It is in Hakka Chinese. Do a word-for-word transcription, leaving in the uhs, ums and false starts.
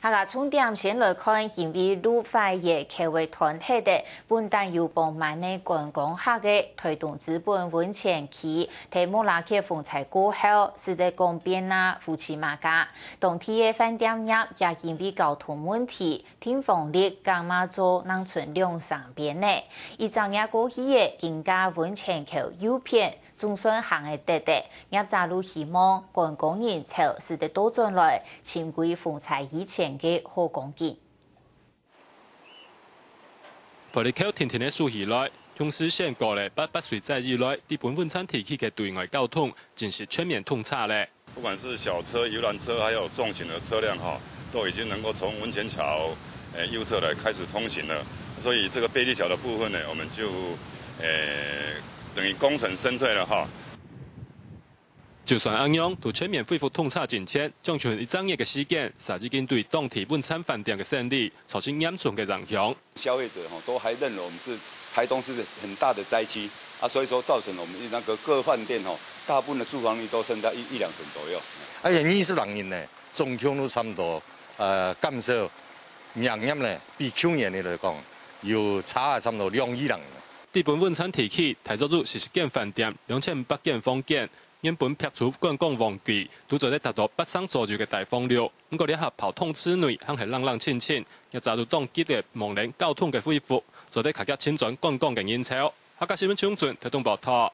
大家重點先來看，因為路壞个橋仔斷忒个，本旦有傍滿个觀光客个台東知本溫泉區，在莫拉克風災過後，使得改變啊，烏漆嘛个。當地个飯店業也因為交通問題，訂房率降嘛做能存兩三遍呢。一隻月過去个，今个溫泉橋右片 總算行得得个，業者就希望觀光人潮使得倒轉來，尋回風災以前个好光景。玻璃橋定定个收起來，向視線過了八八水災以來，知本溫泉地區个對外交通正式全面通車了。不管是小車、遊覽車，還有重型的車輛哈，都已經能夠從溫泉橋，呃，右側來開始通行了。所以這個貝利橋的部分呢，我們就，呃，等於功成身退了哈。 就算恁樣，在全面恢復通車進前，將近一隻月个時間，煞已經對當地溫泉飯店个生理造成嚴重个影響。消費者吼都還認為我們是台東是很大的災區啊，所以說造成了我們那個各飯店吼大部分的住房率都剩下一一兩成左右。而且二十零人呢，總共都差不多呃減少營業呢，比去年的來講有差差不多兩億人。知本溫泉地區大約有四十間飯店，兩千五百間房間， 原本避暑觀光旺季，都做得達到八成左右个大房率。毋過這下泡湯池內還係冷冷清清，業者就當急个望等交通个恢復，做得較遽尋轉觀光个人潮。客家新聞張俊台東報導。